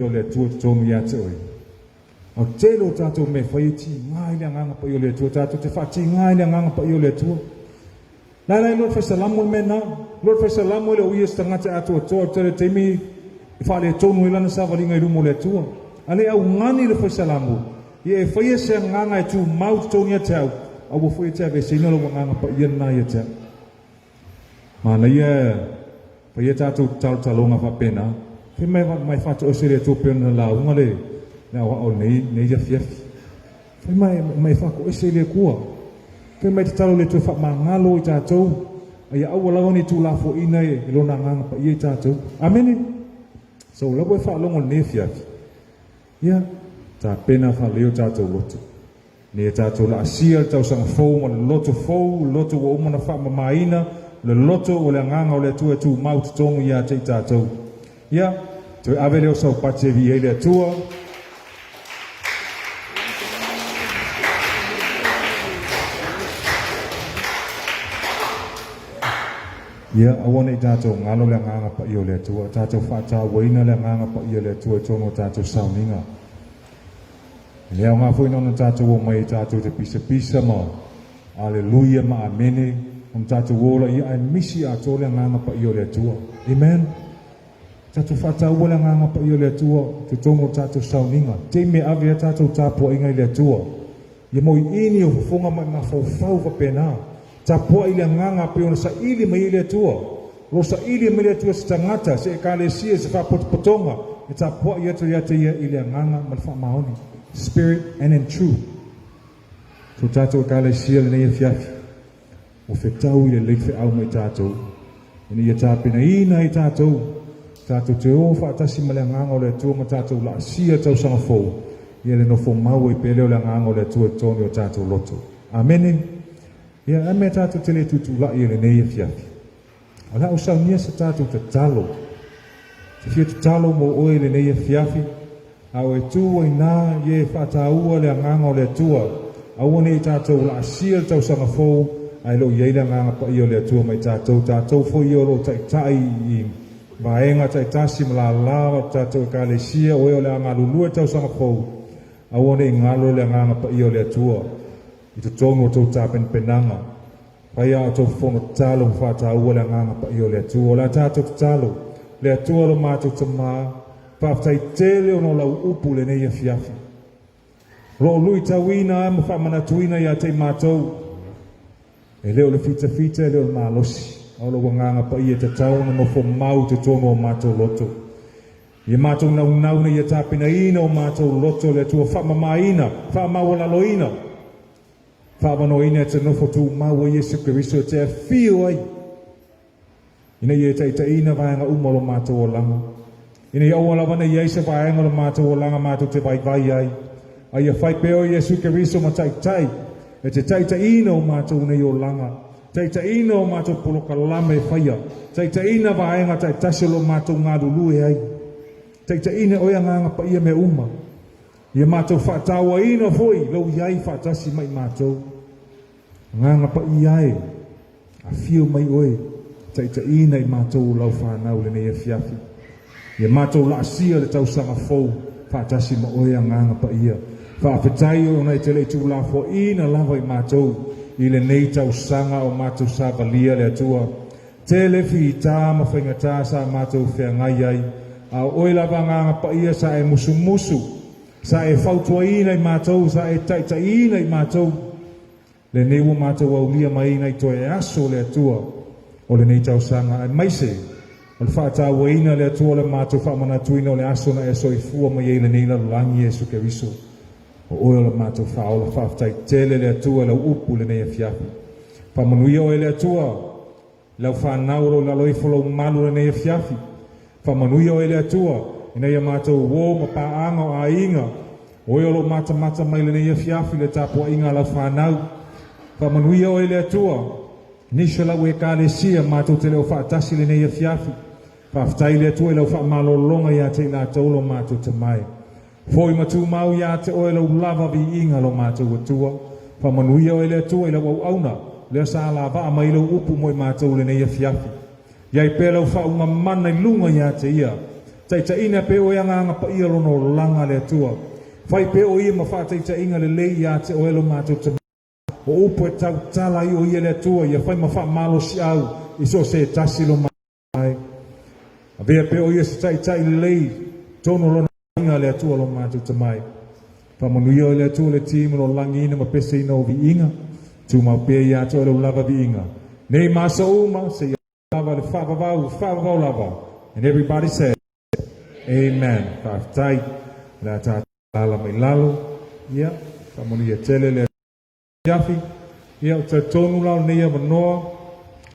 O le Atua totonu ia te oe. O le tele o tatou mea e fai e tiga i le Agaga Paia o le Atua, tatou te faatiga i le Agaga Paia o le Atua. La la iloa le faisalamo le mea lena. Iloa le faisalamo e le o ia se tagata e atoatoa, o le tele o taimi e faaletonu ai lana savaliga i luma o le Atua. A le augani le faisalamo, ia e faia se agaga e tumau totonu ia te au, aua foi e te aveeseina lou Agaga Paia lena ia te au. Manaia faia tatou talotaloga faapena. Fai mai mai faatoese le Atua pei ona lauga le le aoao nei nei afiafi. Fai mai mai faatoese le Atua. Fai mai tatalo le Atua faamagalo i tatou. Ia aua lava ne i tuulafoaiina e lona Agaga Paia i tatou. Amene. So lava e faalogo lenei afiafi. Ia tapena faalelei o tatou loto. Ina ia tatou laasia le tausaga fou ma le loto fou, le loto ua uma ona faamamaina, le loto o le Agaga o le Atua e tumau i totonu ia te i tatou. Ia, toe ave lea o saupati e viia ai le Atua. Ia, aua ne i tatou galo le Agaga Paia o le Atua, tatou faatauaina le Agaga Paia o le Atua i totonu o tatou sauniga. E le aoga foi na ona tatou omai tatou te pisapisa ma aleluia ma amene ona tatou ola ia, ae misi atoa le Agaga Paia o le Atua. Amen. Tatou faataua le Agaga Paia o le Atua totonu o tatou sauniga. Taimi e ave ai tatou tapuaiga i le Atua. Ia moiini o fofoga ma mafaufau faapena. Tapuai le Agaga pei ona saili mai ai le Atua. O lo o saili mai le Atua se tagata, se ekalesia, se faapotopotoga e tapuai atu ia te ia i le Agaga ma le faamaoni. Spirit and in truth. So tatou ekalesia lenei afiafi, ua fetau i lelei feau mai tatou, ina ia tapenaina ai tatou, tatou te o faatasi ma le Agaga o le Atua ma tatou laasia tausaga fou, ia le nofo mau ai pea lea o le Agaga o le Atua i totonu o tatou loto. Amene. Ia, a mea tatou te le tutulai i lenei afiafi. O le a ou saunia se tatou tatalo. Te fia tatalo mo oe i lenei afiafi, a o e tu ai nā ia e faataua le Agaga o le Atua. Aua ne i tatou laasia le tausaga fou, ae lo i ai le Agaga Paia o le Atua mai tatou, tatou foi ia o lo o taitai i vaega taitasi ma lala o tatou ekalesia, o e o le a galulue le tausaga fou, aua ne i galo le Agaga Paia o le Atua i totonu o tou tapenapenaga. Fai a outou fono tatalo ma faataua le Agaga Paia o le Atua. O le a tatou tatalo, le Atua lo matou Tamā, faafetai tele ona o lau upu lenei afiafi. O lo o luitauina a ma faamanatuina ia te i matou, e le o le fitafita, e le o le malosi, a o lou Agaga Paia e tatau ona nofo mau i totonu o matou loto. Ia matou naunau ina ia tapenaina o matou loto le Atua faamamaina, faamaualaloina, faavanoaina e te nofo tumau ai Iesu Keriso e te afio ai, ina ia e taitaiina vaega uma o lo matou olaga, ina ia aua lava ne i ai se vaega o lo matou olaga matou te vaivai ai, a ia fai pea o Iesu Keriso ma taitai e te taitaiina o matou nei olaga, taitaiina o matou polokalame e faia, taitaiina vaega taitasi o lo matou galulue ai, taitaiina oe Agaga Paia mea uma. Ia matou faatauaina foi lou i ai faatasi mai matou. Agaga Paia e, afio mai oe, taitaiina i matou lau whanau lenei afiafi. Ia matou laasia le tausaga fou faatasi ma oe Agaga Paia. Faafetai ona e te le i tuulafoaiina lava i matou i lenei tausaga o matou savalia le Atua. Tele fita ma faigata sa matou feagai ai, a o oe lava Agaga Paia sa e musumusu, sa e fautuaina i matou, sa e taitaiina i matou. Lenei ua matou aulia mai nai toe aso o le Atua o lenei tausaga, aemaise o le faatauaina le Atua o le matou faamanatuina o le aso na e soifua mai ai lenei lalolagi Iesu Keriso. O oe o le matou faaola. Faafetai tele le Atua i lau upu lenei afiafi. Faamanuia oe le Atua i lau whanau o lo lalo ifo lou malu lenei afiafi. Faamanuia oe le Atua ina ia matou uo ma paanga o aiga. Oe o lo matamata mai lenei afiafi le tapuaiga a lau whanau. Faamanuia oe le Atua. Nisi o lau ekalesia matou te le o faatasi lenei afiafi. Faafetai le Atua i lau faamalologa ia te i latou lo matou tamai. Foi ma tumau ia te oe lau lava viiga lo matou Atua. Faamanuia oe le Atua i lau auauna, lea sa alavaa mai lou upu mo i matou lenei afiafi. Iai pea lau faauga mana i luga ia te ia. Taitaiina pea e oe Agaga Paia lona olaga le Atua. Fai pea o ia ma faataitaiga lelei ia te oe lo matou Tama. O upu e tautala ai o ia le Atua, ia fai ma faamalosiau i so o se tasi lo mai. Avea pea o ia se taitai lelei, tonu lona aiga le Atua lo matou Tamai. Faamanuia o le Atua le team lo lagiina ma peseina o viiga, tumau pea ia te oe lau lava viiga. Nei ma aso uma, seia lava le faavavau, faavavau lava. And everybody said, Amen. Faafetai. Le a tātou ala mai lalo. Ia, faamanuia tele le afi. Ia, o talitonu la o lenei avanoa.